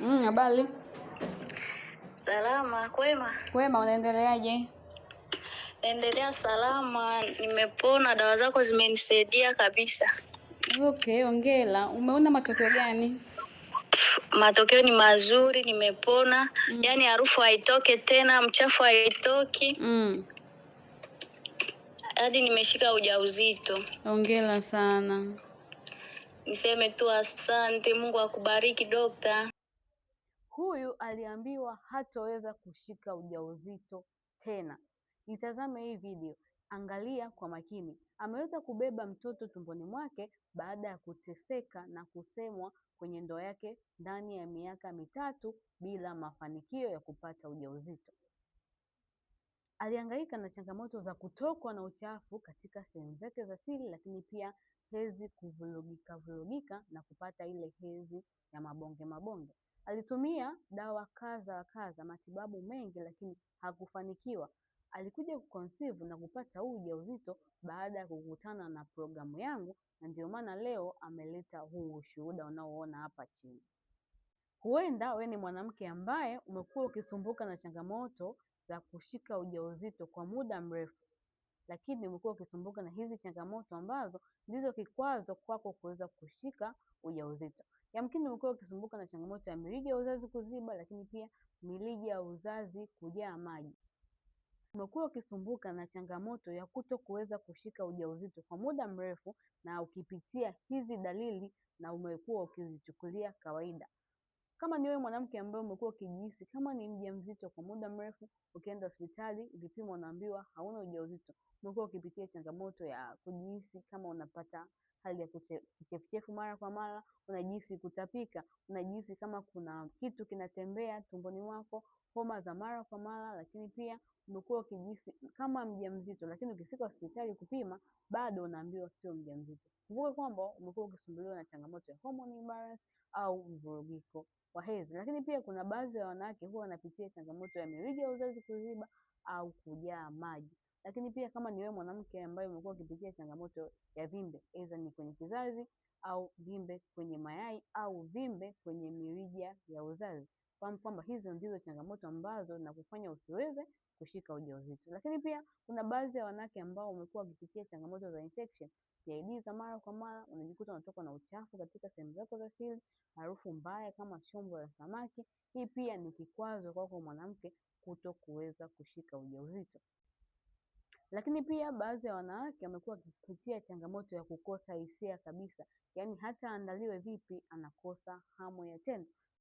Habari. Salama, kwema? Kwema, unaendeleaje? Endelea salama, nimepona, dawa zako zimenisaidia kabisa. Okay, hongera. Umeona matokeo gani? Matokeo ni mazuri, nimepona. Yaani harufu haitoki tena, mchafu haitoki. Hadi nimeshika ujauzito. Hongera sana. Niseme tu asante, Mungu akubariki dokta. Huyu aliambiwa hatoweza kushika ujauzito tena. Itazame hii video, angalia kwa makini. Ameweza kubeba mtoto tumboni mwake baada ya kuteseka na kusemwa kwenye ndoa yake ndani ya miaka 3 bila mafanikio ya kupata ujauzito. Alihangaika na changamoto za kutokwa na uchafu katika sehemu zake za siri, lakini pia hedhi kuvurugika vurugika na kupata ile hedhi ya mabonge mabonge. Alitumia dawa kadha wa kadha, matibabu mengi, lakini hakufanikiwa. Alikuja kuconceive na kupata huu ujauzito baada ya kukutana na programu yangu, na ndio maana leo ameleta huu ushuhuda unaoona hapa chini. Huenda wewe ni mwanamke ambaye umekuwa ukisumbuka na changamoto za kushika ujauzito kwa muda mrefu, lakini umekuwa ukisumbuka na hizi changamoto ambazo ndizo kikwazo kwako kuweza kushika ujauzito. Yamkini umekuwa ukisumbuka na changamoto ya mirija ya uzazi kuziba, lakini pia mirija ya uzazi kujaa maji. Umekuwa ukisumbuka na changamoto ya kutokuweza kushika ujauzito kwa muda mrefu, na ukipitia hizi dalili na umekuwa ukizichukulia kawaida. Kama ni wewe mwanamke ambaye umekuwa ukijihisi kama ni mjamzito kwa muda mrefu, ukienda hospitali vipimo unaambiwa hauna ujauzito. Umekuwa ukipitia changamoto ya kujihisi kama unapata hali ya kichefuchefu mara kwa mara, unajihisi kutapika, unajihisi kama kuna kitu kinatembea tumboni mwako, homa za mara kwa mara, lakini pia umekuwa ukijihisi kama mjamzito, lakini ukifika hospitali kupima bado unaambiwa sio mjamzito. Kumbuka kwamba umekuwa ukisumbuliwa na changamoto ya hormone imbalance au mvurugiko wa hedhi. Lakini pia kuna baadhi ya wanawake huwa wanapitia changamoto ya mirija ya uzazi kuziba au kujaa maji. Lakini pia kama ni wewe mwanamke ambaye umekuwa ukipitia changamoto ya vimbe, aidha ni kwenye kizazi au vimbe kwenye mayai au vimbe kwenye mirija ya uzazi, fahamu kwamba hizo ndizo changamoto ambazo zinakufanya usiweze kushika ujauzito. Lakini pia kuna baadhi ya wanawake ambao wamekuwa wakipitia changamoto za infection, PID za mara kwa mara, unajikuta unatokwa na uchafu katika sehemu zako za siri, harufu mbaya kama chombo la samaki. Hii pia ni kikwazo kwako mwanamke kuto kuweza kushika ujauzito. Lakini pia baadhi ya wanawake wamekuwa wakipitia changamoto ya kukosa hisia kabisa, yaani hata andaliwe vipi anakosa hamu ya tendo.